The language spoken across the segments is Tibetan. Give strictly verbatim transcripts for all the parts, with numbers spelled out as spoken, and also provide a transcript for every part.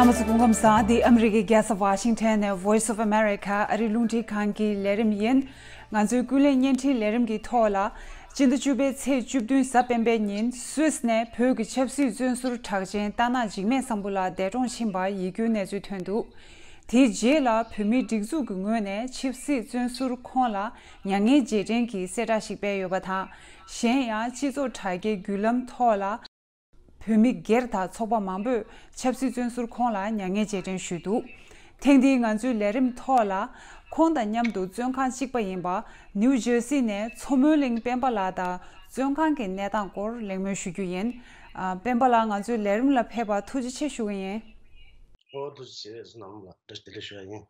རྣམ་པ་ཚོ་སྐུ་ཁམས་བཟང་། འདི་ཨ་མི་རི་ཀའི་རྒྱལ་ས་ཝ་ཤིང་ཊོན་ནས་Voice of America ཨ་རིའི་རླུང་འཕྲིན་ཁང་གི་ལས་རིམ་ཡིན། ང་ཚོའི་ཀུན་གླེང་བརྙན་འཕྲིན་ལས་རིམ་གྱི་ཐོག་ལ། སྤྱི་ཟླ་བཅུ་པའི་ཚེས་བཅུ་བདུན་གཟའ་སྤེན་པའི་ཉིན་སུད་སི་ནས་བོད་ཀྱི་ཆབ་སྲིད་བཙོན་ཟུར་གྲགས་ཅན་རྟ་ནག་འཇིགས་མེད་བཟང་པོ་ལགས་འདས་གྲོངས་ཕྱིན་པ་ཡིད་སྐྱོའི་གནས་ཚུལ་ཐོན་འདུག་དེའི་རྗེས་ལ་བོད་མིའི་སྒྲིག་འཛུགས་ཀྱི་ངོས་ནས་ཆབ་སྲིད་བཙོན་ཟུར་ཁོང་ལ་མྱ་ངན་རྗེས་དྲན་གྱི་གསལ་བསྒྲགས་ཤིག་སྤེལ་ཡོད་པ་དང་། གཞན་ཡང་སྤྱི་ཚོགས་དྲ་རྒྱའི་བརྒྱུད་ལམ་ཐོག་ལ། བོད་མི་སྒེར་དང་ཚོགས་པ་མང་པོས་ཆབ་སྲིད་བཙོན་ཟུར་ཁོང་ལ་མྱ་ངན་རྗེས་དྲན་ཞུས་འདུག་ཐེངས་འདིའི་ང་ཚོའི་ལས་རིམ་ཐོག་ལ། ཁོང་དང་མཉམ་དུ་བཙོན་ཁང་གཅིག་པ་ཡིན་པ་ནིའུ་ཇར་སི་ནས་མཚོ་མོའི་གླིང་སྤེན་པ་ལགས་དང་བཙོན་ཁང་གི་གནས་སྟངས་སྐོར་གླེང་མོལ་ཞུ་རྒྱུ་ཡིན། ཨ། སྤེན་པ་ལགས་ང་ཚོའི་ལས་རིམ་ལ་ཕེབས་པར་ཐུགས་རྗེ་ཆེ་ཞུ་གི་ཡིན། ཨོ་ཐུགས་རྗེ་ཆེ། བསོད་ནམས་ལ་བཀྲ་ཤིས་བདེ་ལེགས་ཞུ་ཡ་ཡིན།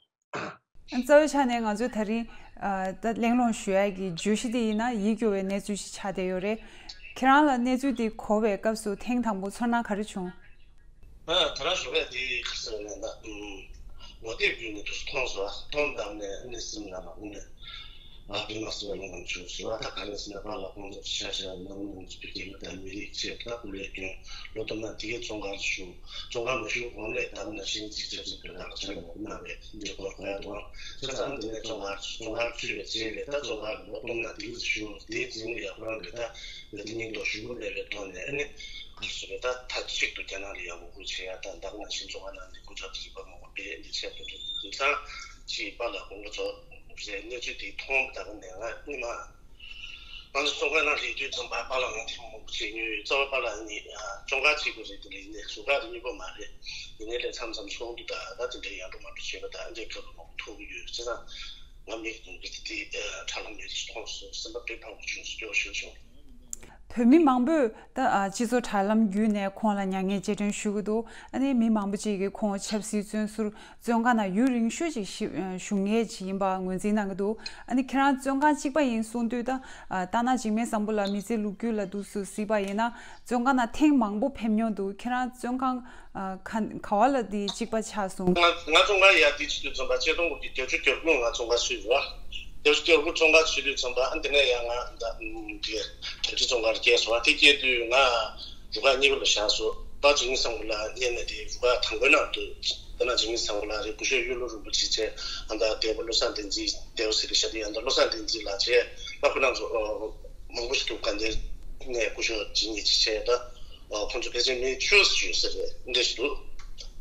རྩ་བའི་ཆ་ནས་ང་ཚོས་ད་རིང་ཨ། ད་གླེང་སློང་ཞུ་ཡ་གི་བརྗོད་གཞི་དེ་ཡིན་ན་ཡིད་སྐྱོ་བའི་གནས་ཚུལ་ཞིག་ཆགས་བསྡད་ཡོད་རེད། ཁྱེད་རང་ལ་གནས་ཚུལ་དེ་གོ་བའི་སྐབས་སུ་ཐེངས་དང་པོ་ཚོར་སྣང་ག་རེ་བྱུང་། ཨ། ད་རང་ཞོགས་པ་དེ་ག་ཟེར་ན་ད། ཨུམ། ངོ་དེབ་བརྒྱུད་ནས་དུ་མཐོང་སོང་། མཐོང་དང་ནས་ནས་སེམས་ནང་ལ་འོང་ནས། ཨ། བི་མ་སི་བ་ལ་ང་བྱུང་ཟེར་བ། ད་ག་ནས་སེམས་ནང་པ་ལ་ཁོང་ཚོ་ཤ་ཤ་ནང་ནང་ཚུད་ཀྱི་མི་དང་མི་རིགས་ཆེད་དུ་སྐུ་ལས་སྐྱོན་ལོ་དུ་མ་དེ་གའི་བཙོན་ཁང་བཞུགས། བཙོན་ཁང་མ་བཞུགས་གོང་ནས་ད་ནང་བཞིན་ཅིག་ཆབ་སྲིད་བོད་ནང་ལ་བྱ་བ་མང་པོ་གནང་བས་འདིར་སྐོར་གོ་ཡ་འདུག་ཨང་། བྱས་ཙང་འདི་ནས་བཙོན་ཁང་བཙོན་ཁང་ཚུད་པའི་རྗེས་ལས་ད་བཙོན་ཁང་ལོ་སྟོང་ན་དེ་གའི་བཞུགས། དེའི་རྗེས་ནས་ཡང་ཁོ་རང་གིས་ད་བོད་དེ་སྙིང་སྟོབས་ཞུ་གི་མེད་པའི་ཐོག་ནས་ཨ་ནི་ག་རེ་ཟེར་བས། ད་མཐའ་གཅིག་ཏུ་རྒྱ་ནག་ལ་ཡང་ངོ་རྒོལ་བྱེད་ཡ་དང་ད་ག་ནང་བཞིན་བཙོན་ཁང་ནང་ནས་སྐུ་ཚབ་ཀྱི་རིག་པ་མང་པོ་སྤེལ་འདི་བྱས་པ་རེད། དེང་སང་ཅིག་པཱ་ལགས་དགོངས་པ་རྫོགས་རེད། གནས་ཚུལ་དེ་མཐོང་ད་ག་ནས་ང་ཉི་མ། ང་ཚོ་བཙོན་ཁང་ནང་སླེབས་དུས་ཙམ་པ་པཱ་ལགས་ང་ཐེངས་མང་པོ་བྱེད་མྱོང་ཡོད། རྩ་བ་པཱ་ལགས་ནི་བཙོན་ཁང་གཅིག་པ་རེད། དེ་ལས་ཡིན་ནའི་ཟུར་ཁག་རེ་གཉིས་པ་མ་རེད། ཡིན་ནའི་ལས་མཚམས་མཚམས་ཚོགས་འདུ་དང་ད་དེ་འདྲའི་ཡར་འགྲོ་མར་འགྲོ་བྱེད་པ་དང་ཨ་འདྲའི་སྐབས་ལ་མང་པོ་ཐུག་གི་ཡོད། བྱས་ཙང་ང་མིག་གིས་དེ་དེ་དྲ་ལམ་ནས་མཐོང་སོང་། སེམས་པ་དཔེ་ཕངས་པོ་བྱུང་སོང་། སྐྱོ་ཤོས་བྱུང་། བོད་མི་མང་པོས་ད་ཨ་སྤྱི་ཚོགས་དྲ་ལམ་བརྒྱུད་ནས་ཁོང་ལ་མྱ་ངན་རྗེས་དྲན་ཞུ་གི་འདུག་ཨ་ནི་མི་མང་པོ་ཅིག་གིས་ཁོང་ཆབ་སྲིད་བཙོན་ཟུར་བཙོན་ཁང་ནང་ཡུན་རིང་ཤོས་ཅིག་ཞི་ཨ་བཞུགས་མཁན་ཅིག་ཡིན་པ་ངོས་འཛིན་གནང་གི་འདུག་ཨ་ནི་ཁྱེད་རང་བཙོན་ཁང་གཅིག་པ་ཡིན་གསུངས་དུས་ད་ཨ་རྟ་ནག་འཇིགས་མེད་བཟང་པོ་ལགས་མི་ཚེ་ལོ་རྒྱུས་ལ་འདུག་སེ་གཟིགས་པ་ཡིན་ན་བཙོན་ཁང་ནང་ཐེངས་མང་པོ་ཕེབས་མྱོང་འདུག་ཁྱེད་རང་བཙོན་ཁང་ཨ་ག་ག་བ་ལ་དེ་གཅིག་པ་ཆགས་སོང་། ང་ང་བཙོན་ཁང་ཡར་དེ་ཕྱིན་དུས་ཙམ་པ་ཆིག་སྟོང་དགུ་བརྒྱ་བརྒྱད་ཅུ་གྱ་དགུ་ང་བཙོན་ཁང་ཚུད་རེད་བ། བརྒྱད་ཅུ་གྱ་དགུ་བཙོན་ཁང་ཚུད་དུས་ཙམ་པ་ཨ་འདི་ནས་ཡང་ང་ད་དེ་གྲ་སྒྲིག་བཙོན་ཁང་ལ་སྐྱེལ་སོང་བ། དེ་སྐྱེལ་དུས་ང་རུ་ཁག་གཉིས་པ་ལ་བཞག་སོང་། པ་འཇིགས་མེད་བཟང་པོ་ལགས་སླེབས་ནས་དེ་རུ་ཁག་དང་པོའི་ནང་དུ་ད་ན་འཇིགས་མེད་བཟང་པོ་ལགས་རེད། སྐུ་ཞབས་གཡུ་ལོ་རིན་པོ་ཆེ་བྱས། ཨ་ད་འདས་པོ་བློ་བཟང་བསྟན་འཛིན། འདས་པོ་ཟེར་གི་ཤ་དེ་ཡང་ད་བློ་བཟང་བསྟན་འཛིན་ལགས་བྱས། ད་ཁོ་རང་ཚོ་མང་པོ་ཞིག་འདུག་དགའ་ལྡན་ནས་སྐུ་ཞབས་ཇི་ཉི་ཅི་བྱས། ད་ཁོང་ཚོ་ཕལ་ཆེར་མི་བཅུ་ཙམ་ཡོད་ས་རེད། འདྲ་ཞིག་འདུག་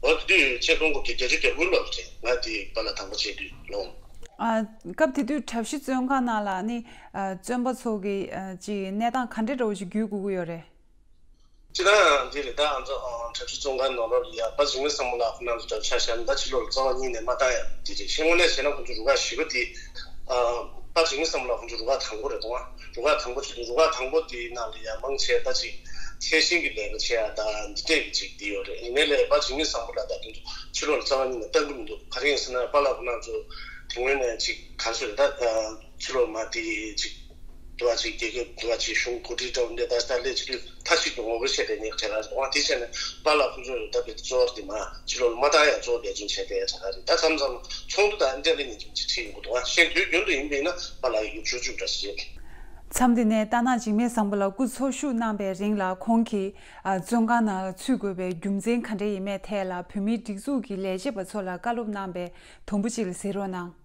འོ་དེ་དུས་ཆིག་སྟོང་དགུ་བརྒྱ་བརྒྱད་ཅུ་གྱ་དགུ་ལོར་རེད། ང་དེ་པཱ་ལགས་དང་པོ་བྱས་དུས་ལོང་། ཨ། སྐབས་དེ་དུས་གྲྭ་བཞི་བཙོན་ཁང་ནང་ལ་ནི་ཨ་བཙོན་པ་ཚོ་གི་ཨ་ཅིག་གནས་སྟངས་ག་འདྲ་འདྲ་བོ་ཞིག་བརྒྱུད་དགོས་ཀྱི་ཡོད་རེད། སྤྱིར་བཏང་འདི་རེད། ད་ང་ཚོ་གྲྭ་བཞི་བཙོན་ཁང་ནང་ལོགས་ལ་ཡ་པ་འཇིགས་མེད་བཟང་པོ་ལགས་ཁོ་རང་ཚོ་ཆ་བཞག་ན་ད་ཕྱི་ལོགས་ལ་རྩ་བ་ཉིད་ནས་མ་བཏང་ཡ་དེ་རེད། ཤེས་དངོས་གནས་བྱས་ན་ཁོ་ཚོ་རུ་ཁག་བཞི་པ་དེ་ཨ་པ་འཇིགས་མེད་བཟང་པོ་ལགས་ཁོ་ཚོ་རུ་ཁག་དང་པོ་རེད་དོ། རུ་ཁག་དང་པོ་བྱས་དུས་རུ་ཁག་དང་པོ་དེའི་ནང་ལ་ཡ་མང་ཆེ་ད་ཅིག་ཐད་ཤིང་གི་ལས་ཀ་བྱེད་ཡ་ད་འདི་འདྲས་ཀྱི་ཅིག་འདི་ཡོད་རེད། ཡིན་ནའི་ལས་པ་འཇིགས་མེད་བཟང་པོ་ལགས་ད་དེ་ཚོ་ཕྱི་ལོགས་ལ་རྩ་བ་ཉིད་ནས་བཏང་གི་མི་འདུག་ག་རེ་ཡིན་ཟེར་ན་པ་ལགས་ཁོ་རང་ཚོ་དེ་སྔོན་ནས་ཅིག་ག་རེ་ཟེར་རེད། ད་ཕྱི་ལོགས་མ་དེ་ཅིག་དུ་བ་ཅིག་རྒྱལ་ཁབ་དུ་བ་ཅིག་གཞུང་གོ་སྒྲིག་འདྲ་བོ་འདྲ་ད་ལྟ་སླེབས་ཅིག་མཐའ་གཅིག་ཏུ་ངོ་རྒོལ་བྱས་ཏེ་ཉེག་བྱས་ལ་རེད། འོ་དེ་བྱས་ནས་པཱ་ལགས་ཁོང་ཚོས་ད་བོད་གཙོ་བོར་དེ་མ་ཕྱི་ལོགས་ལ་མ་བཏང་ཡ་གཙོ་བོ་འབད་བརྩོན་བྱས་ཏེ་ད་ག་རེད། ད་མཚམས་མཚམས་ཚོགས་འདུ་དང་འདྲ་ལ་ཉིན་རྒྱུན་ཅིག་ཁྲིད་ཡོང་གི་འདུག་ཨ་གཞན་དུས་རྒྱུན་དུ་ཡིན་པ་ཡིན་ན་པཱ་ལགས་ཡི་གེ་བཅུ་བཅུ་འདྲ་ཞིག་རེད། མཚམས་འདི་ནས་རྟ་ནག་འཇིགས་མེད་བཟང་པོ་ལགས་སྐུ་འཚོ་བཞུགས་གནང་པའི་རིང་ལ་ཁོང་གིས་ཨ་བཙོན་ཁང་ནང་ལ་ཚུད་དགོས་པའི་རྒྱུ་མཚན་ག་འདྲ་ཡིན་མིན་ཐད་ལ་བོད་མིའི་སྒྲིག་འཛུགས་ཀྱི་ལས་བྱེད་པ་ཚོ་ལ་བཀའ་སློབ་གནང་པའི་དུམ་བུ་གཅིག་ལ་གཟིགས་རོགས་གནང་།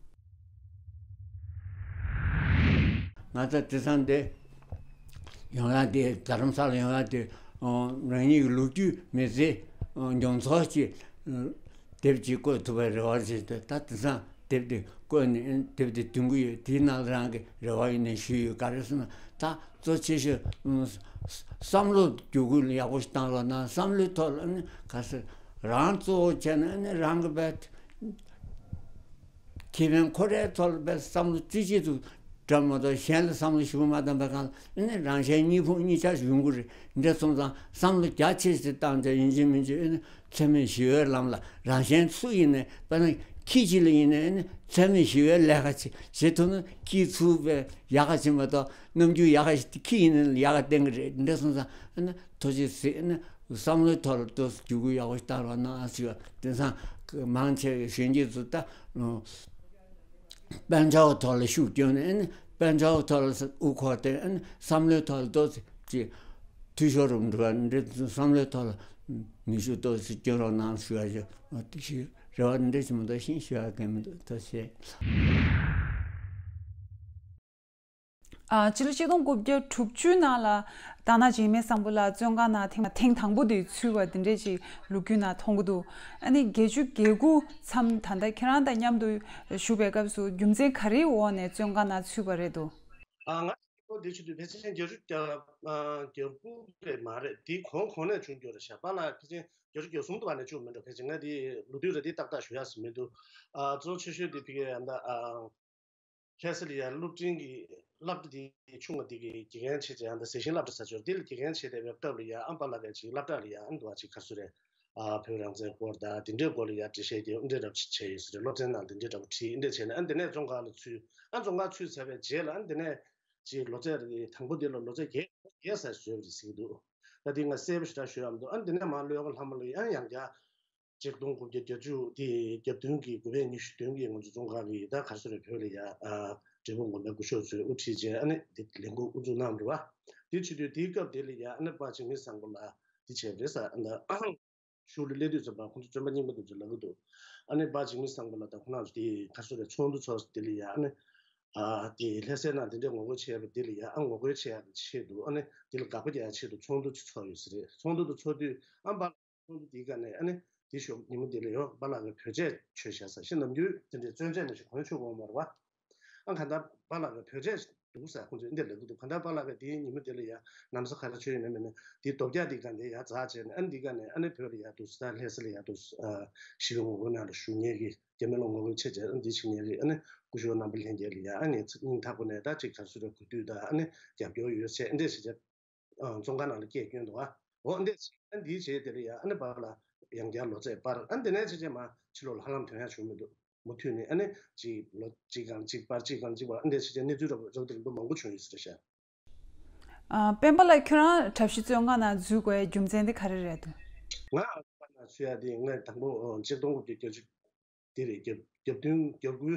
ང་ཚོ་དེང་སང་འདི་ཡོང་ཡ་དེ་རྡ་རམ་ས་ལ་ཡོང་ཡ་དེ་རང་ཉིད་ཀྱི་ལོ་རྒྱུས་མི་ཚེ་མྱོང་ཚོར་གྱི་དེབ་ཅིག་བཀོད་ཐུབ་པའི་རེ་བ་བྱེད་དེ། ད་དེང་སང་དེབ་དེ་བཀོད་ནས་དེབ་དེ་འདོན་གྱི་ཡོད། དེའི་ནང་ལ་རང་གི་རེ་བ་ཡིན་ནས་ཞུས་ཡོད། ག་རེ་ཟེར་ན་ད་གཙོ་ཆེ་ཤོས་བསམ་བློ་བསྒྱུར་བཀོད་ཡག་པོ་ཞིག་བཏང་རོགས་གནང་། བསམ་བློའི་ཐོག་ལ་ནི་ག་ཟེར་རང་གཙོ་བོ་བྱས་ནས་ནི་རང་གི་བས། ཁེ་ཕན་ཁོ་རའི་ཐོག་ལ་བས་བསམ་བློ་རྩེ་གཅིག་ཏུ་འགྲམ་མ་གཏོགས་གཞན་ལ་བསམ་བློ་ཞིབ་པོ་མ་བཏང་པའི་སྒང་ལ་ཨེ་ནི་རང་གཞན་གཉིས་ཕུང་གཉིས་ཆག་ཡོང་གི་རེད། འདྲ་སོང་ཙང་བསམ་བློ་རྒྱ་ཆེ་ཞིག་བཏང་སྟེ་ཡིན་གཅིག་མིན་གཅིག་ཨེ་ནི་འཚེ་མེད་ཞི་བའི་ལམ་ལ་རང་གཞན་སུ་ཡིན་ནའི་དཔེར་ན་ཁྱི་གཅིག་ལ་ཡིན་ནའི་ཨེ་ནི་འཚེ་མེད་ཞི་བའི་ལས་ཀ་བྱེད་བྱེད་ཐུབ་ན་ཁྱི་ཚུར་བས་ཡག་ག་བྱེད་མ་གཏོགས་རྣམ་འགྱུར་ཡག་ག་ཞིག་ཁྱི་ཡིན་ནའི་ཡག་ག་བསྟན་གི་རེད། འདྲ་སོང་ཙང་ཨེ་ནི་ཐུགས་རྗེ་གཟིགས་ཨེ་ནི། བསམ་བློའི་ཐོག་ལ་ཏོག་ཙམ་འགྱུར་ཁུག་ཡག་པོ་ཞིག་བཏང་རོགས་གནང་ཟེར་བ། དེང་སང་མང་ཆེ་བའི་གཞོན་སྐྱེས་ཚོ་ད་དཔལ་འབྱོར་ཐོག་ལ་ཤུགས་བསྐྱོན་ནས་ཨེ་ནི་དཔལ་འབྱོར་ཐོག་ལ་དབུ་འཁོར་ཏེ་ཨེ་ནི་བསམ་བློའི་ཐོག་ལ་ཏོག་ཙམ་ཅིག་འཐུས་ཤོར་རུ་འགྲོ་བ་འདྲ། བསམ་བློའི་ཐོག་ལ་ ནུས་ཤུགས་ཏོག་ཙམ་སྐྱོན་རོགས་གནང་ཞུ་ཡ་ཞུ་དེ་ཞིག་རེ་བ་འདི་འདྲ་ཞིག་མི་འདུག་ཤིང་ཞུ་ཡ་གང་མི་འདུག་ད་བཤད། ཨ་ཕྱི་ལོ་ཆིག་སྟོང་དགུ་བརྒྱ་དྲུག་ཅུ་ནང་ལ་དྷ་ན་འཇིགས་མེད་བཟང་པོ་ལགས་བཙོན་ཁང་ནང་ཐེངས་ཐེངས་དང་པོ་དེ་ཚུད་པ་འདི་འདྲ་ཞིག་ལོ་རྒྱུས་ནང་མཐོང་གི་འདུག་ཨ་ནི་བརྒྱད་ཅུ་གྱ་དགུ་མཚམས་ད་ལྟ་ཁྱེད་རང་དང་མཉམ་དུ་བཞུགས་པའི་སྐབས་སུ་རྒྱུ་མཚན་ག་རེའི་འོག་ནས་བཙོན་ཁང་ནང་ཚུད་པ་རེད་འདུག་ཨ་ང་ཚོ་དེ་ཆུ་དུས་ཕལ་ཆེར་བརྒྱད་ཅུ་གྱ་ཨ་གྱ་དགུ་རེད་མ་རེད། དེའི་གོང་གོང་ནས་བྱུང་རྒྱུ་རེད་ཤག་པཱ་ལགས་ཕལ་ཆེར་བརྒྱད་ཅུ་གྱ་གསུམ་དུ་བ་ནས་བཅུག་མི་འགྲོ། ཕལ་ཆེར་ང་དེ་ལོ་དུས་རེད། དེ་ཏག་ཏག་ཞུ་ཡ་ཟིན་མི་འདུག་ཨ་གཙོ་ཆེ་ཤོས་དེ་ཕ་གི་ཨ་ད་ཨ་ལྷ་ས་ལ་ཡ་སློབ་འབྲིང་གི་སློབ་གྲྭ་དེ་ཆུང་བ་དེ་གི་དགེ་རྒན་བྱས་ཏེ་ཨ་ད་ཟས་ཞིང་སློབ་གྲྭ་ཟེར་ཆོག་དེ་ལ་དགེ་རྒན་བྱས་ཏེ་བའི་སྐབས་ལ་ཡ་ཨ་པཱ་ལགས་ཀྱིས་ཅིག་སློབ་གྲྭ་ལ་ཡ་ཨ་འདུག་བ་ཅིག་ག་རེ་ཟེར་རེད། ཨ་བོད་རང་བཙན་སྐོར་དང་དེ་འདྲའི་སྐོར་ལ་ཡ་འགྲེལ་བཤད་རྒྱབ་འདྲ་འདྲ་བོ་ཅིག་བྱས་ཡོད་ཟེར་རེད། སློབ་ཚན་ནང་དེ་འདྲའི་འདྲ་བོ་བྲིས་འདྲ་བྱས་ནས་ཨ་དེ་ནས་བཙོན་ཁང་ལ་ཚུད། ཨ་བཙོན་ཁང་ཚུད་ཚར་བའི་རྗེས་ལ་ཨ་དེ་ནས་ཅིག་ལོ་ཚད་རེད། དང་པོ་དེ་ལ་ལོ་ཚད་བརྒྱད་བརྒྱད་ཙམ་བཟོས་པ་རེད་ཟེར་གྱི་འདུག་ད་དེ་ང་གསལ་པོ་ཞེ་དྲག་ཤོད་ཡ་མི་འདུག་ཨ་དེ་ནས་མར་ལོ་ཡག་ལྷ་མོ་ལ་ཡང་ཡང་བསྐྱར་ཆིག་སྟོང་དགུ་བརྒྱ་བརྒྱད་ཅུ་དེ་གྱ་བདུན་གྱི་དགུ་པའི་ཉི་ཤུ་བདུན་གྱི་ང་ཚོ་བཙོན་ཁང་གི་ད་ག་རེ་ཟེར་རེད། བོད་ལ་ཡ་ཨ་འབྲས་སྤུངས་དགོན་པའི་སྐུ་ཞབས་ཚོས་དབུ་ཁྲིད་བྱས་ཨ་ནི་དེ་ལས་འགུལ་དབུ་འཛུགས་གནང་འདུག་བ། དེ་བྱེད་དུས་དེའི་སྐབས་དེ་ལ་ཡ་ཨ་ནི་པཱ་འཇིགས་མེད་བཟང་པོ་ལགས་དེ་བྱས་པ་རེད་ཟེར། ཨ་ནི་གཞུག་ལ་སླེབས་དུས་ཙམ་པ་ཁོང་ཚོ་བཙོན་པ་རྙིང་པ་དེ་ཚོས་ལབ་ཀྱི་འདུག་ཨ་ནི་པཱ་འཇིགས་མེད་བཟང་པོ་ལགས་དང་ཁོང་རྣམ་ཚོ་དེ་ག་རེ་ཟེར་རེད། ཚོགས་འདུ་ཚོགས་དེ་ལ་ཡ་ཨ་ནི་ཨ་དེ་ལྷ་སའི་ནང་དེ་འདྲའི་ངོ་རྒོལ་བྱས་པ་དེ་ལ་ཡ་ཨ་ངོ་རྒོལ་བྱེད་ཡ་གི་ཆེད་དུ་ཨ་ནི་དེ་ལ་དགག་པ་རྒྱག་ཡ་ཆེད་དུ་ཚོགས་འདུ་ཅིག་ཚོགས་ཡོད་ས་རེད། ཚོགས་འདུ་དེ་ཚོགས་དུས་ཨ་པཱ་ལགས་ཚོགས་འདུ་དེའི་སྒང་ནས་ཨ་ནི་དེ་ཞོགས་ཉིན་མོ་དེ་ལ་ཡང་པཱ་ལགས་ཀྱིས་བོད་ཆས་མཆོད་བཞག་ས་ཞིག་ནམ་རྒྱུན་དེ་འདྲའི་བཙོན་ཆས་ནང་བཞིན་གོན་ཆོག་གི་ཡོད་མ་རེད་བ། ཨ་གང་ལྟར་པཱ་ལགས་ཀྱིས་བོད་ཆས་འདུག་ཟེར་ཁོང་ཚོས་འདི་ལབ་ཀྱི་འདུག་གང་ལྟར་པཱ་ལགས་ཀྱིས་དེའི་ཉིན་མོ་དེ་ལ་ཡ་ན་བཟའ་ག་རེ་མཆོད་ཡོད་ན་མེད་ན་དེའི་རྡོ་བཀྱག་དེ་སྒང་དེ་ཡ་འཛེགས་བྱས་ནས་ཨ་ནི་འདི་སྒང་ནས་ཨ་ནི་བོད་ལ་ཡ་འདུག་ཟེར། ལྷ་ས་ལ་ཡ་འདུག་ཟེར། ཞི་བའི་ངོ་རྒོལ་ནང་ལ་ཞུགས་མཁན་གྱི་རྒྱ་མི་ལ་ངོ་རྒོལ་བྱེད་བྱས་ཨ་ནི་འདི་བྱེད་མཁན་གྱི་ཨ་ནི་སྐུ་ཞབས་རྣམ་པ་ལྷན་རྒྱས་ལ་ཡ་ཨ་ནི་སྙིང་ཐག་པ་ནས་ད་ཅིག་ག་རེ་ཟེར་རེད། གུས་འདུད་དང་ཨ་ནི་རྒྱབ་སྐྱོར་ཡོད་ཟེར་ཨ་འདྲས་བྱས་བྱས། ཨ་བཙོན་ཁང་ནང་ལ་སྐད་བསྐྱོན་འདུག་ཨ། འོ་འདི་ཨ་འདིའི་རྗེས་དེ་ལ་ཡ་ཨ་ནི་པཱ་ལགས་ཡང་བསྐྱར་ལོ་ཚད་སྤར། ཨ་འདི་ནས་བྱས་བྱས་མར་ཕྱི་ལོགས་ལ་ཧ་ལམ་ཐོན་ཡ་བྱུང་མི་འདུག་མུ་མཐུད་ནས་ཨ་ནི་གཅིག་ལོ་གཅིག་གང་གཅིག་སྤར་གཅིག་གང་གཅིག་སྤར་ཨ་འདི་བྱས་བྱས་གནས་ཚུལ་རབ་རབ་དང་རིམ་པ་མང་པོ་བྱུང་ཡོད་ཟེར་ཤག་ཨ་སྤེན་པ་ལགས་ཁྱོད་རང་གྲྭ་བཞི་བཙོན་ཁང་ནང་འཛུལ་དགོས་རྒྱུ་མཚན་དེ་ག་རེ་རེད་འདུག་ང་ཨ་ནི་པཱ་ལགས་ཚུད་ཡ་དེ་ངས་དང་པོ་ཨ་ཆིག་སྟོང་དགུ་བརྒྱ་བརྒྱད་ཅུ་དེ་རེད། གྱ་གྱ་བདུན་གྱ་དགུ།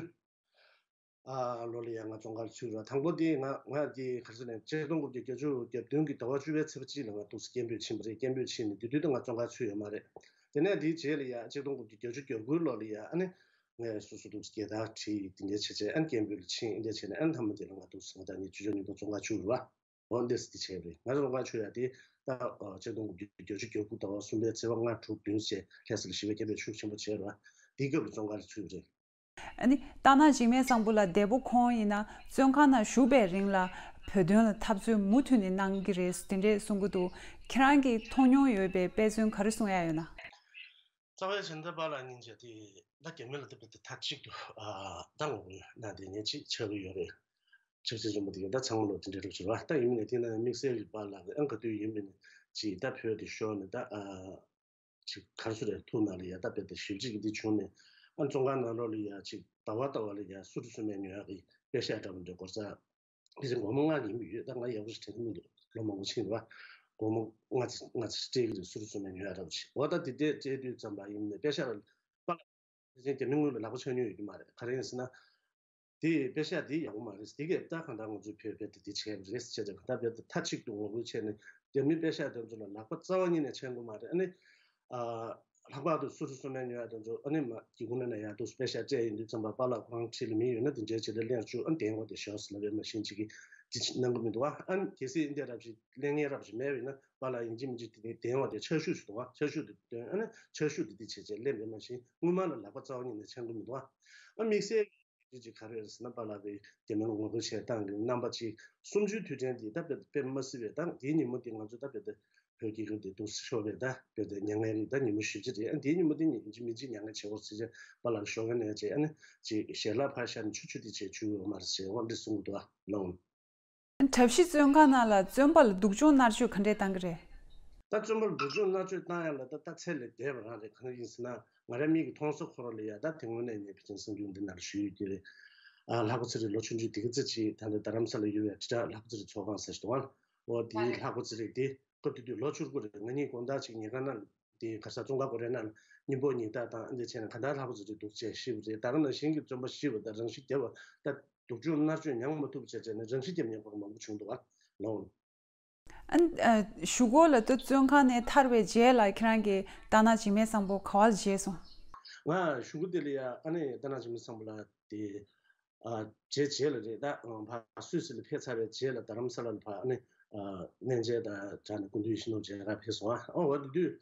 ཨ་ལོ་ལ་ཡ་ང་བཙོན་ཁང་ཚུད་ར། དང་པོ་དེ་ང་ང་དེ་ག་རེ་ཟེར་ནས་ཆིག་སྟོང་དགུ་བརྒྱ་བརྒྱད་ཅུ་གྱ་བདུན་གྱི་ཟླ་བ་བཅུ་པའི་ཚེས་པ་གཅིག་ལ་ང་འདུག་སེ་སྐད་འབོད་ཕྱིན་པ་རེད། སྐད་འབོད་ཕྱིན་ནས་དེ་དུས་དུ་ང་བཙོན་ཁང་ཚུད་ཡོད་མ་རེད། དེ་ནས་དེའི་རྗེས་ལ་ཡ་ཆིག་སྟོང་དགུ་བརྒྱ་བརྒྱད་ཅུ་གྱ་དགུ་ལོ་ལ་ཡ་ཨ་ནི་ངས་སོ་སོ་འདུག་སེ་རྒྱལ་དར་ཁྲིད་དེ་འདྲ་བྱས་བྱས་ཨ་ནི་སྐད་འབོད་ལ་ཕྱིན། འདི་འདྲ་བྱས་ནས་ཨ་ནི་མཐའ་མ་དེ་ལ་ང་འདུག་སེ་ང་ད་ནི་བཅུ་ཆ་ཉིས་སྟོང་བཙོན་ཁང་ཚུད་ར། འོ་འདི་སི་དེ་བྱས་རེད། ང་ཚོ་ལོང་ཁ་ཆོད་ཡ་དེ་ད་ཆིག་སྟོང་དགུ་བརྒྱ་བརྒྱད་ཅུ་གྱ་དགུ་ཟླ་བ་གསུམ་པའི་ཚེས་པ་ལྔ་དྲུག་བདུན་བཅས་ལྷ་ས་ལ་ཞི་བའི་རྒྱ་བལ་ཤུགས་ཆེན་པོ་བྱས་ར། དེའི་སྐབས་ལ་བཙོན་ཁང་ལ་ཚུད་རེད། ཨ་ནི་རྟ་ནག་འཇིགས་མེད་བཟང་པོ་ལགས་འདས་པོ་ཁོང་ཡིན་ན་བཙོན་ཁང་ནང་བཞུགས་པའི་རིང་ལ་བོད་དོན་ལ་འཐབ་རྩོད་མུ་མཐུད་ནས་གནང་གི་རེད་དེ་འདྲས་གསུང་གི་འདུག་ཁྱེད་རང་གིས་མཐོང་མྱོང་ཡོད་པའི་དཔེ་མཚོན་ག་རེ་གསུང་ཡ་ཡོད་ན། རྩ་བའི་ཆེན་ད་པཱ་ལགས་སྙིང་རྗེ་དེ་ད་རྒྱ་མི་ལ་ད་བོད་དེ་མཐའ་གཅིག་ཏུ་ཨ་ད་ངོ་རྒོལ་གནང་དེ་ངས་ཅིག་ཆགས་ཀྱི་ཡོད་རེད། ཆབ་སྲིད་རིང་པོ་དེ་ག་ད་ཚང་མ་ལོ་དེ་འདྲའི་རིགས་བྱེད་པ་ད་ཡིན་ནས་དེ་ན་དམིགས་བསལ་གྱི་པཱ་ལགས་ཀྱི་ཨང་ག་དུས་ཡིན་པས་ནས་ཅིག་ད་བོད་དེ་ཤོར་ནས་ད་ཨ་ཅིག་གར་སོ་རེ་ཐུག་ན་ལ་ཡ་ད་བོད་དེ་ཞིབ་ཅིག་གི་དེ་བྱུང་ནས་ཨ་བཙོན་ཁང་ནང་ལོགས་ལ་ཡ་ཅིག་ཟླ་བ་ཟླ་བ་ལ་ཡ་སུ་རུ་སུ་མའི་ཉོ་ཡག་གི་པེ་ཤག་འདྲ་པོ་འདྲ་སྐོར་ས། དེ་ཚོ་སྒོར་མོ་ལྔ་ཡིན་པ་ཡོད། ད་ང་ཡག་པོ་ཞིག་དྲན་གྱི་མི་འདུག་ལོ་མང་པོ་ཕྱིན་རེད་བ། སྒོར་མོ་ལྔ་ཙམ་ལྔ་ཙམ་ཞིག་སྤྲད་ཀྱི་རེད། སུ་རུ་སུ་མའི་ཉོ་ཡག་འདྲ་པོ་ཞིག་འོ་ད་དེ་འདྲས་སྤྲད་དུས་ཙམ་པ་ཡིན་ནས་པེ་ཤག་ལ་པ་ལགས་ཕལ་ཆེར་རྒྱ་མི་དངུལ་ལ་ལག་པ་འཆང་མྱོང་ཡོད་ཀྱི་མ་རེད། ག་རེ་ཡིན་ཟེར་ན། དེ་པེ་ཤག་དེ་ཡག་པོ་མ་རེད། དེ་གས་ད་གང་ལྟར་ང་ཚོའི་བོད་བོད་དེ་དེ་བྱས་པ་རེད་ཟེར་བྱས་ཏེ་གང་ལྟར་བོད་དེ་མཐའ་གཅིག་ཏུ་ངོ་རྒོལ་བྱས་ནས་རྒྱ་མི་པེ་ཤག་དེ་ཚོ་ལ་ལག་པ་རྩ་བ་ཉིད་ནས་འཆང་གི་མ་རེད། ཨ་ནི། ཨ། ལྷག་པར་དུ་སུ་རུ་སུ་མའི་ཉོ་ཡག་དེ་ཚོ་ཨ་ནི་མ་གི་གུང་ནས་ན་ཡག་འདུག་པེ་ཤག་སྤྲད་ཡིན་དུས་ཙམ་པ་པཱ་ལགས་ཁོ་རང་འཁྲིས་ལ་མི་ཡོད་ན་དེ་འདྲའི་བྱས་ཏེ་ལེན་བཅུག་ཨ་ནི་དེང་བ་དེ་ཞོག་ཟེར་ལབ་པའི་མ་གཞི་ཅིག་གིས་དེ་གནང་གི་མི་འདུག་ཨ་ནི་གལ་སྲིད་འདི་རབ་ཅིག་ལེན་མཁན་རབ་ཅིག་མེད་པ་ཡིན་ན་པཱ་ལགས་ཡིན་གཅིག་མིན་གཅིག་དེ་ནི་དེང་བ་དེ་ཆ་ཤུགས་ཤིག་འདུག་ཨ་ཆ་ཤུགས་དེ་སྟོན་ཨ་ནི་ཆ་ཤུགས་དེ་དེ་བྱས་བྱས་ལེན་པའི་མ་གཞི་སྔོན་མ་ལ་ལག་པ་རྩ་བ་ཉིད་ནས་འཆང་གི་མི་འདུག་ཨ། ཨ་དམིགས་བསལ་གཅིག་ག་རེ་རེད་ཟེར་ན་པཱ་ལགས་ཀྱིས་རྒྱ་མི་ལ་ངོ་རྒོལ་བྱས་སྟངས་ཀྱི་རྣམ་པ་གཅིག་གསུམ་བཅུའི་དུས་དྲན་འདི་ད་དཔེ་དཔེ་མ་སྲིད་པའི་ད་དེའི་ཉིན་མོ་འདི་ང་ཚོ་ད་དཔེ་ད་བོད་རྒྱལ་ཁབ་འདི་འདུག་སེ་ཤོར་བའི་ད་དཔེ་ད་མྱ་ངན་རེད། ད་ཉིན་མོ་ཞེ་པོ་ཅིག་རེད། ཨ་དེའི་ཉིན་མོ་འདི་ཉིན་གཅིག་མིན་གཅིག་མྱ་ངན་བྱེད་དགོས་ཟེར་བྱས་པཱ་ལགས་ཀྱི་ཞོགས་ཀ་ནས་བྱས་ཨ་ནི་ཅིག་ཞལ་ལག་ཕར་བཞག་ནས་ཆུ་ཆུ་དེ་བྱས་ཆུ་ཡོད་མ་རེད་ཟེར་འོ་འདི་གསུང་གི་འདུག་ཨ་ལོང་། གྲྭ་བཞི་བཙོན་ཁང་ནང་ལ་བཙོན་པ་ལ་སྡུག་སྦྱོང་མནར་གཅོད་ག་འདྲས་བཏང་གི་རེད། ད་བཙོན་པ་ལ་སྡུག་སྦྱོང་མནར་གཅོད་བཏང་ཡ་ལ་ད་ད་ཚད་ལས་འདས་པ་རང་རེད། གང་ཡིན་ཟེར་ན་ང་རང་མིག་གིས་མཐོང་ས་ཁོ་རང་ལ་ཡ་ད་དེ་སྔོན་ནས་ངས་ཕལ་ཆེར་གསར་འགྱུར་འདི་ནང་ལ་ཞུས་ཡོད་ཀྱི་རེད། ཨ་ལྷག་པ་ཚེ་རིང་ལོ་ཆུང་ཆུང་དེ་ག་ཙམ་ཅིག་ད་ལྟ་རྡ་རམ་ས་ལ་ཡོད་པའི་དྲིལ་བསྒྲགས་ལྷག་པ་ཚེ་རིང་ཚོགས་ཁང་ཟེར་ཞིག་འདུག་ཨ། འོ་དེའི་ལྷག་པ་ཚེ་རིང་དེ་སྐབས་དེ་དུས་ལོ་བཅུ་དགུ་རེད། ང་གཉིས་དགོང་དག་ཅིག་ཉལ་ཁང་ནང་དེ་ག་ས་བཙོན་ཁང་སྒོ་རའི་ནང་ལ་སྙིང་པོ་ཉིན་ལྟར་དང་ཨ་འདི་བྱས་ནས་གང་ལྟར་ལྷག་པ་ཚེ་རིང་འདུག་ཅེས་ཤི་བ་རེད། ད་ག་ནང་བཞིན་གྱི་བཙོན་པ་ཤི་བ་དང་རང་ཤི་བརྒྱབ་པ་ད་སྡུག་སྦྱོང་མནར་གཅོད་མྱང་མ་ཐུབ་བྱས་བྱས་ནས་རང་ཤི་བརྒྱབ་མྱོང་བ་མང་པོ་བྱུང་འདུག་ཨ་ལོང་། ཨ་ཨ། གཞུག་གུ་ལ་ད་བཙོན་ཁང་ནས་ཐར་བའི་རྗེས་ལ་ཁྱེད་རང་གིས་རྟ་ནག་འཇིགས་མེད་བཟང་པོ་ག་བར་མཇལ་སོང་། ང་གཞུག་གུ་དེ་ལ་ཡ་ཨ་ནི་རྟ་ནག་འཇིགས་མེད་བཟང་པོ་ལགས་དེ་ཨ་མཇལ་རྗེས་ལ་རེད་ད། ཨ་ཕར་སུད་སི་ལ་ཕེབས་ཚར་བའི་རྗེས་ལ་རྡ་རམ་ས་ལ་ལ་ཕར་ཨ་ནི་ཨ་གནས་མཇལ་དང་སྦྲགས་ནས་སྐུ་མདུན་ཡིད་བཞིན་ནོར་བུ་མཇལ་ཁ་ཕེབས་སོང་། ཨ་འོ་དེ་དུས་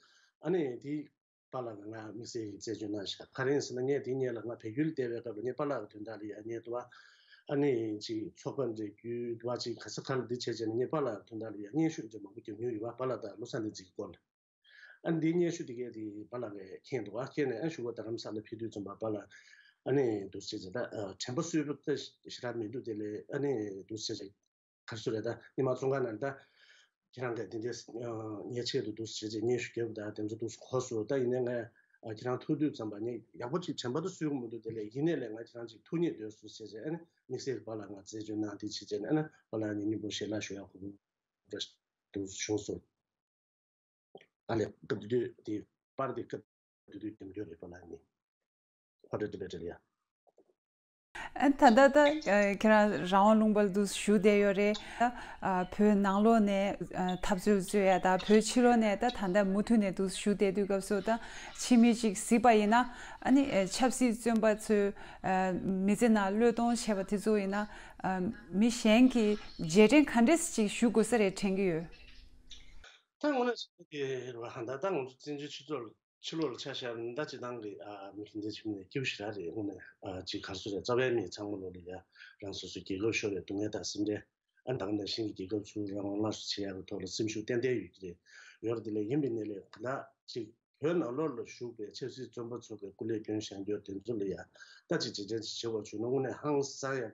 ཨ་ནི་དེ་པཱ་ལགས་ཀྱིས་ང་དམིགས་བསལ་གྱི་རྩད་གཅོད་གནང་ཤག་ག་རེ་ཡིན་ཟེར་ན་ངས་དེ་སྔོན་ལ་ང་བལ་ཡུལ་བསྡད་པའི་སྐབས་ལ་ངས་པཱ་ལགས་ཀྱི་དོན་དག་ལ་ཡ་ངས་དུ་བ་ཨ་ནི་ཅིག་ཚོགས་པ་འབྲེལ་རྒྱུ་དུ་བ་ཅིག་ག་ས་ག་ལ་འདི་བྱས་བྱས་ནས་ངས་པཱ་ལགས་ཀྱི་དོན་དག་ལ་ཡ་སྙན་ཞུ་འདྲ་མང་པོ་བརྒྱབ་མྱོང་ཡོད་པ། པཱ་ལགས་དང་བློ་བཟང་བསྟན་འཛིན་གྱི་སྐོར་ལ། ཨ་ནི་འདིའི་སྙན་ཞུ་དེ་གས་དེ་པཱ་ལགས་ཀྱིས་མཁྱེན་འདུག་ཨ་མཁྱེན་ནས་ཨ་གཞུག་གུ་རྡ་རམ་ས་ལ་ཕེབས་དུས་ཙམ་པ་པཱ་ལགས་ཨ་ནི་འདུག་སེ་བྱས་ད་ཨ་དྲན་པ་གསོས་པ་ད་ཞེ་དྲག་མི་འདུག་དེ་ལས་ཨ་ནི་འདུག་སེ་བྱས་ག་རེ་ཟེར་རེད་ད། སྔོན་མ་བཙོན་ཁང་ནང་ད་ཁྱེད་རང་གིས་དེ་འདྲའི་ཨ་ངའི་ཆེད་དུ་འདུག་སེ་བྱས་བྱས་སྙན་ཞུ་བརྒྱབ་ད་དེ་ཚོ་འདུག་སེ་གོ་སོང་། ད་ཡིན་ནའི་ང་ཨ་ཁྱེད་རང་ཐུག་དུས་ཙམ་པ་ངས་ཡག་པོ་ཅིག་དྲན་པ་ད་གསོས་ཀྱི་མི་འདུག་དེ་ལས་ཡིན་ནའི་ལས་ང་ཁྱེད་རང་ཅིག་ཐུག་སྙིང་འདོད་སོང་ཟེར་བྱས་ཨ་ནི་དམིགས་བསལ་གྱི་པཱ་ལགས་ང་རྩད་གཅོད་གནང་དེ་བྱས་བྱས་ནས་ཨ་ནི་པཱ་ལགས་ནས་སྙིང་པོ་ཞལ་ལག་ཞུ་ཡག་གོ་སྐབས་འདུག་བྱུང་སོང་། ཨ་ལས་སྐབས་དེ་དུས་དེ་པར་དེ་སྐབས་དེ་དུས་འདེམས་རྒྱུ་རེད་པཱ་ལགས་ནི། ཧོ་ཏེ་ཏི་བེ་ཏི་ལ་ཡ། ཨ་ད་ལྟ་ད་ཨ་ཁྱེད་རང་རང་དབང་ལུང་པར་འདུག་བཞུགས་བསྡད་ཡོད་རེད། ཨ་བོད་ནང་ལོགས་ནས་ཨ་འཐབ་རྩོད་རྩོད་ཡ་ད་བོད་ཕྱི་ལོགས་ནས་ད་ད་ལྟ་མུ་མཐུད་ནས་འདུག་བཞུགས་བསྡད་དུས་སྐབས་སུ་ད་ཕྱི་མི་ཅིག་གཟིགས་པ་ཡིན་ན་ཨ་ནི་ཨ་ཆབ་སྲིད་བཙོན་པ་ཚོས་ཨ་མི་ཚེ་ནང་བློས་གཏོང་བྱས་པ་དེ་ཚོ་ཡིན་ན་ཨ་མི་གཞན་གྱིས་རྗེས་དྲན་ག་འདྲས་ཅིག་ཞུ་དགོས་ས་རེད་དྲན་གྱི་ཡོད། ད་དངོས་གནས་བྱས་ན་དེ་རེད་བ། ད་ད་ང་ཚོ་བཙན་བྱོལ་སྤྱི་ཚོགས་ལ་ཕྱི་ལོགས་ལ་ཆ་བཞག་ན་ད་སྤྱི་བཏང་གི་ཨ་མི་དེ་འདྲ་བྱུང་ནས་སྐྱིད་པོ་ཞེ་དྲག་རེད། དངོས་གནས་ཨ་ཅིག་ག་རེ་ཟེར་རེད། རྩ་བའི་མི་ཚང་མ་ལོ་ལ་ཡ་རང་སོ་སོའི་རྒྱལ་ཁབ་ཤོར་བའི་སྡུག་བསྔལ་དང་སེམས་ཁྲལ། ཨ་ད་ག་ནང་བཞིན་གྱི་རྒྱལ་ཁབ་ཚུར་རང་དབང་སླར་གསོ་བྱེད་ཡག་གི་ཐོག་ལ་སེམས་ཤུགས་ཏན་ཏན་ཡོད་ཀྱི་རེད། ཡོད་རེད། དེ་ལས་ཡིན་པའི་གནས་ལས་གང་ལྟར་ཅིག་བོད་ནང་ལོགས་ལ་བཞུགས་པའི་ཆབ་སྲིད་བཙོན་པ་ཚོ་གི་སྐུ་ལས་སྐྱོན་བཞེས་རྒྱུ་དེ་ཚོ་ལ་ཡ་ད་ཅིག་རྗེས་དྲན་ཅིག་བྱེད་དགོས་བྱུང་ན་དངོས་གནས་ཧང་སང་ཡ།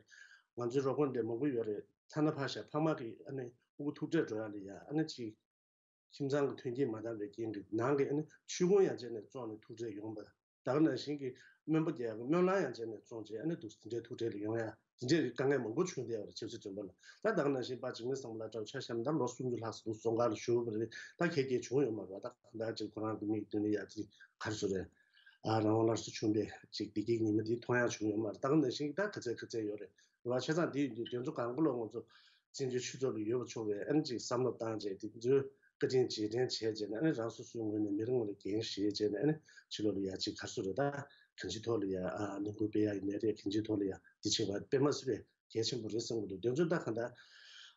ང་ཚོའི་རོགས་པ་འདྲ་མང་པོ་ཡོད་རེད། ཐ་ན་ཕར་བཞག་ཕ་མ་གི་ཨ་ནི་ཕྲུ་གུ་ཐུག་འཕྲད་འགྲོ་ཡ་ལ་ཡ་ཨ་ནི་ཅིག་ཁྱིམ་ཚང་གི་མཐུན་རྐྱེན་མ་འདང་བའི་རྐྱེན་གྱིས་ནང་གི་ཨ་ནི་ཆུ་ཁུང་ཡང་བཅད་ནས་བཙོངས་ནས་ཐུག་འཕྲད་ཡོང་བ། ད་ག་ནང་བཞིན་གྱི་སྨན་པ་རྒྱག་གི་སྨོན་ལམ་ཡང་བཅད་ནས་བཙོངས་བྱས་ཨ་ནི་འདུག་དེ་འདྲའི་ཐུག་འཕྲད་ལ་ཡོང་ཡ་དེ་འདྲའི་དཀའ་ངལ་མང་པོ་བྱུང་བསྡད་ཡོད་རེད། ཆབ་སྲིད་བཙོན་པ་ལ་ད་ད་ག་ནང་བཞིན་པ་འཇིགས་མེད་བཟང་པོ་ལགས་འདྲ་བོ་ཆ་བཞག་ན་ད་ལོ་སུམ་ཅུ་ལྷག་ཙམ་འདུག་བཙོན་ཁང་ལ་བཞུགས་པ་རེད། ད་གལ་གལ་བྱུང་ཡོད་མ་རེད་བ། ད་གང་ལྟར་ཅིག་ཁོ་རང་གི་མིག་མདུན་ལ་ཡ་ཅིག་ག་རེ་ཟེར་རེད། ཨ་རང་དབང་སླར་གསོ་བྱུང་བའི་ཅིག་བདེ་སྐྱིད་ཉི་མ་འདི་མཐོང་ཡ་བྱུང་ཡོད་མ་རེད། ད་ག་ནང་བཞིན་གྱི་ད་ག་ཚད་ག་ཚད་ཡོད་རེད། རེད་བ། བྱས་ཙང་དེ་ཡིན་དུས་དེ་ཚོ་གང་ག་ལོ་ང་ཚོ་བཙན་བྱོལ་སྤྱི་ཚོགས་ལ་ཡོད་པ་ཚོ་གིས་ཨ་ནི་ཅིག་བསམ་བློ་བཏང་བྱས་དེ་ཚོའི་བཀའ་དྲིན་རྗེས་དྲན་བྱས་བྱས་ནས་ཨ་ནི་རང་སོ་སོའི་ངོས་ནས་མི་རེ་ངོ་རེ་འགན་བཞེས་བྱས་ནས་ཨ་ནི་ཕྱི་ལོགས་ལ་ཡ་ཅིག་ག་རེ་ཟེར་རེད། ད་གང་ཅིའི་ཐོག་ལ་ཡ་ཨ་ལས་འགུལ་སྤེལ་ཡ་ཡིན་ནའི་རེད། གང་ཅིའི་ཐོག་ལ་ཡ་དེ་བྱེད་པ་དཔེ་མ་སྲིད་པའི་གལ་ཆེན་པོ་རེད་བསམ་གྱི་འདུག་དེ་ཚོ་ད་གང་ལྟར་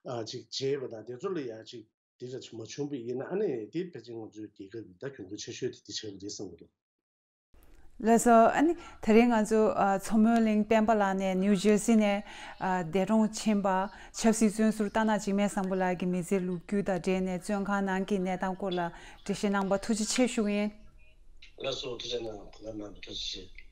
ཨ་ཅིག་བྱས་པ་དང་དེ་ཚོ་ལ་ཡ་ཅིག་དེ་འདྲ་མ་བྱུང་བ་ཡིན་ན་ཨ་ནི་དེ་ཕལ་ཆེར་ང་ཚོའི་རྒྱལ་ཁབ་ཀྱི་ད་གྱོང་གུད་ཆེ་ཤོས་དེ་དེ་ཆགས་ཀྱི་རེད་བསམ་གྱི་འདུག་ལགས་སོ། ཨ་ནི་དེ་རིང་ང་ཚོ་ཨ་མཚོ་མོའི་གླིང་སྤེན་པ་ལགས་ནས་ནིའུ་ཇར་སི་ནས་ཨ་འདས་གྲོངས་ཕྱིན་པ་ཆབ་སྲིད་བཙོན་ཟུར་རྟ་ནག་འཇིགས་མེད་བཟང་པོ་ལགས་ཀྱི་མི་ཚེའི་ལོ་རྒྱུས་དང་འབྲེལ་ནས་བཙོན་ཁང་ནང་གི་གནས་སྟངས་སྐོར་ལ་འགྲེལ་བཤད་གནང་བར་ཐུགས་རྗེ་ཆེ་ཞུ་གི་ཡིན། ལགས་སོ། ཐུགས་རྗེ་གནང་། གོ་སྐབས་གནང་བར་ཐུགས་རྗེ་ཆེ།